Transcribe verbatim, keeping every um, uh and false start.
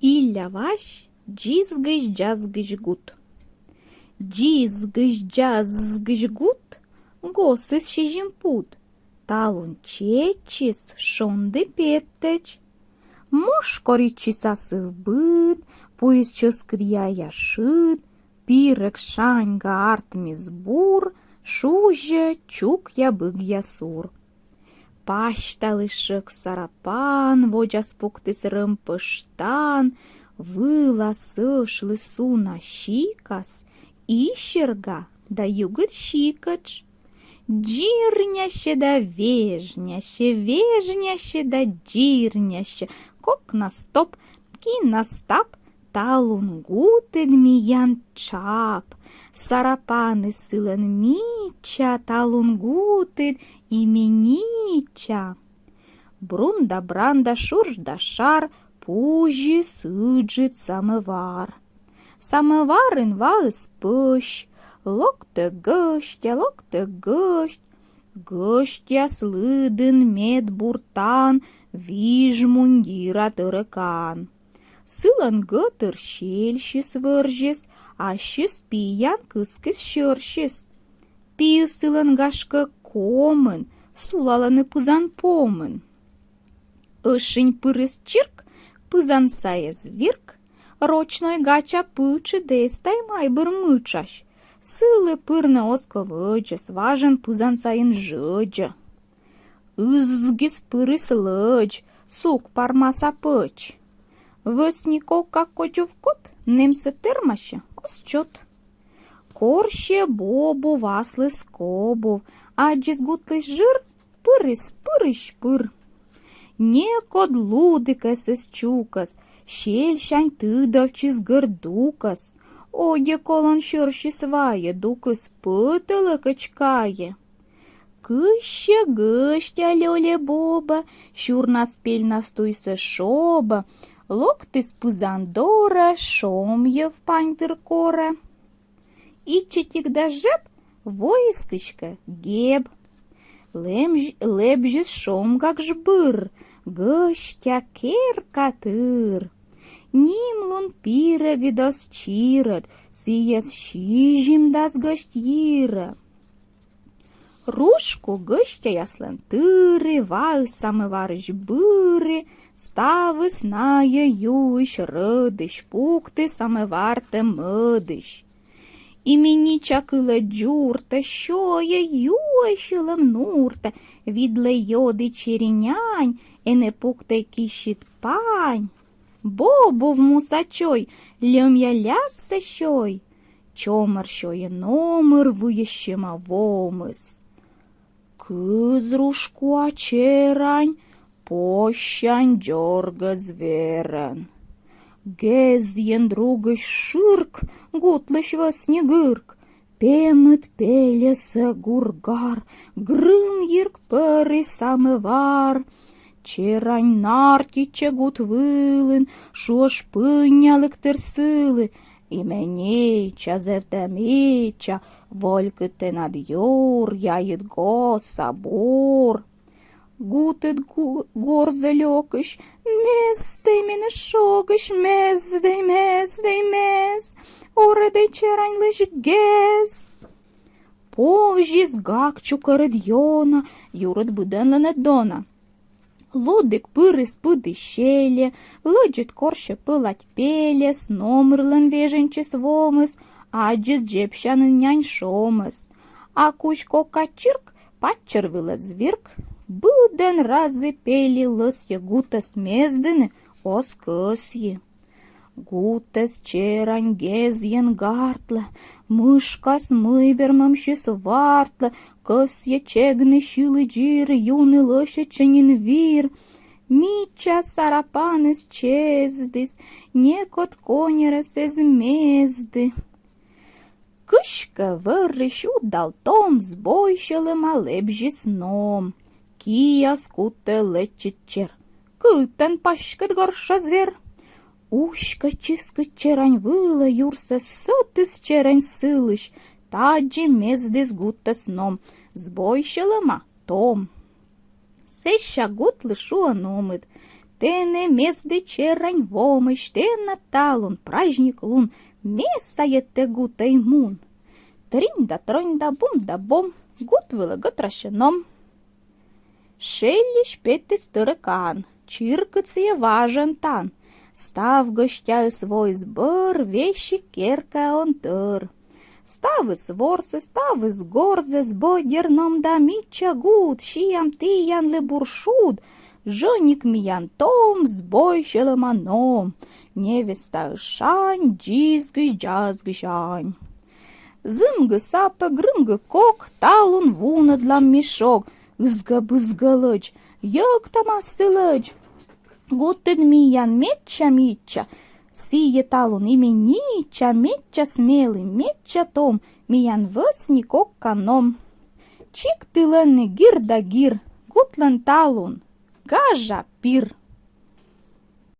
Илля Вась. Дзизгысь-дзазгысь гут. Дзизгысь-дзазгысь гут, госыс сизим пуд. Талун чеччис шонді петтӧдз. Муш коритчис асывбыд, пуис чӧскыд яя шыд, пирӧг шаньга артмис бур, шузьӧ чукъя быгъя сур. Пасьталіс шӧвк сарапан, водзас пуктіс рӧмпӧштан, вылас ӧшліс уна сикас, исерга да югыд сикӧтш. Дзирнясьӧ да вежнясьӧ, вежнясьӧ да дзирнясьӧ, кок на стоп, ки на стап, талун гутыд миян тшап. Сарапаныс сылӧн мича, талун гутыд именича. Брун да бран да шурш да шар, пузис ыджыд самӧвар. Самӧварын ваыс пӧсь. Локтӧ гӧстя, локтӧ гӧсть. Гӧстьяс лыдын медбур тан, виж мундира тӧрӧкан. Сылӧн гӧтыр сельсьыс вӧрзис, ассьыс пиян кыскис сьӧрсьыс. Пиыс сылӧн, гашкӧ, комын, сулалӧны пызан помын. Ӧшинь пырис чирк, пызан сайӧ звирк, рочной гача пытшыд эз тай майбыр мытшась. Сылы пырны оз ков ӧдзӧс, важӧн пызан сайын жӧдзӧ. Ызгис пырис лӧдз, сук пармаса пӧч. Вӧсни кока кодзувкот, нэмсӧ тэрмасьӧ, оз чот. Корсьӧ бобув аслыс кобув, аддзис гутлысь жыр, пырис пырысь пыр. Некод лудікӧс эз чукӧс, сельсянь тыдовтчис гӧрд дукӧс. Одек олӧн сьӧрсьыс вайӧ, дукыс пӧтӧлӧкӧдз кайӧ. Кыссьӧ гӧстя лёльӧ-бобӧ, сюрнас-пельнас туйсӧ шобӧ, локтіс пызан дорӧ, шом йӧв паньтыр корӧ. Ичӧтик да жеб воис кыськӧ геб. Лемж-, лэбзис шомгаг жбыр, гӧстя керка тыр. Нимлун пирӧгыд оз чирӧд, сійӧс сизимдас гӧсть йирӧ. Рушку гӧстяяслӧн тыри, ваыс самӧварысь быри, ставыс найӧ юысь рӧдысь, пукты самӧвартӧ мӧдысь. Именича кылӧ дзуртӧ, сёйӧ, юӧ сьӧлӧм нуртӧ, видлӧ ёд и чери нянь, энӧ пуктӧй кисьыд пань. Бобув муса чой, льӧмъя ляссӧ сёй. Чомӧр сёйӧ номыр, выйӧ сьӧма вомыс. Кыз Рушкуа черань, пӧсянь дёргӧ зверӧн. Гезйӧн другысь шырк, гутлысь вӧсни гырк. Пемыд пельӧсӧ гур-гар, грым-йирк пӧри самӧвар. Черань нартитчӧ гут вылын, шуӧ шпыннялігтыр сылы: «Именича, зэв тэ мича, волькыд тэнад юр, яйыд госа, бур». Гутыд гу-, горзӧ лёкысь: «Мездӧй менӧ шогысь, мездӧй, мездӧй, мез, орӧдӧй чераньлысь гез». Повзис гаг чукӧрыд ёна, юрыд быдӧнлӧн ӧд дона. Лудік пырис пыді щельӧ, лӧдзыд корсьӧ пӧлать пельӧс, номырлӧн вежинчис вомыс, аддзис дзебсянын нянь шомӧс. А кузь кока чирк, паччӧр вылӧ звирк. Быдӧн разі пели лӧсйӧ, гутӧс мездыны оз кӧсйы. Гутӧс черань гезйӧн гартлӧ, мышкас мый вермӧмсьыс вартлӧ, кӧсйӧ чегны сьылі дзир, юны лӧсьӧдчӧ нин вир. Мича сарапаныс чездіс, некод коньӧрӧс эз мезді. Кыськӧ вӧрысь удал том, збой сьӧлӧма лэбзис ном. Киас кутӧ лэчыд чер. Кытӧн паськыд горша звер? Уськӧ чискыд черань вылӧ, юрсӧ сӧтіс черань сылысь. Тадзи мездіс гутӧс ном. Збой сьӧлӧма том. Сэсся гутлы шуӧ номыд: Тэнӧ мезды черань вомӧсь, тэнад талун праздник лун, ме сайӧ тэ гутӧй мун. Тринь да тронь да бум да бом, гут вылӧ гӧтрасьӧ ном. Шельысь петіс тӧрӧкан, чиркыд сійӧ важӧн тан. Став гӧстяыс воис бӧр, весиг керкаӧ он тӧр. Ставыс ворсӧ, ставыс горзӧ, збодер ном да мича гут, сиам тіянлы бур шуд, жӧник миян том, збой сьӧлӧма ном. Невестаыс шань, дзизгысь-дзазгысь ань. Зымгы сапӧг, грымгы кок, талун вунӧдлам ми шог, ызгӧ-бызгӧ лӧдз, йӧктам ассьыс лӧдз. Гутыд миян медся мича, сійӧ талун именнича, медся смелый, медся том, миян вӧсни кокка ном. Чиктылӧны гир да гир, гутлӧн талун гажа пир.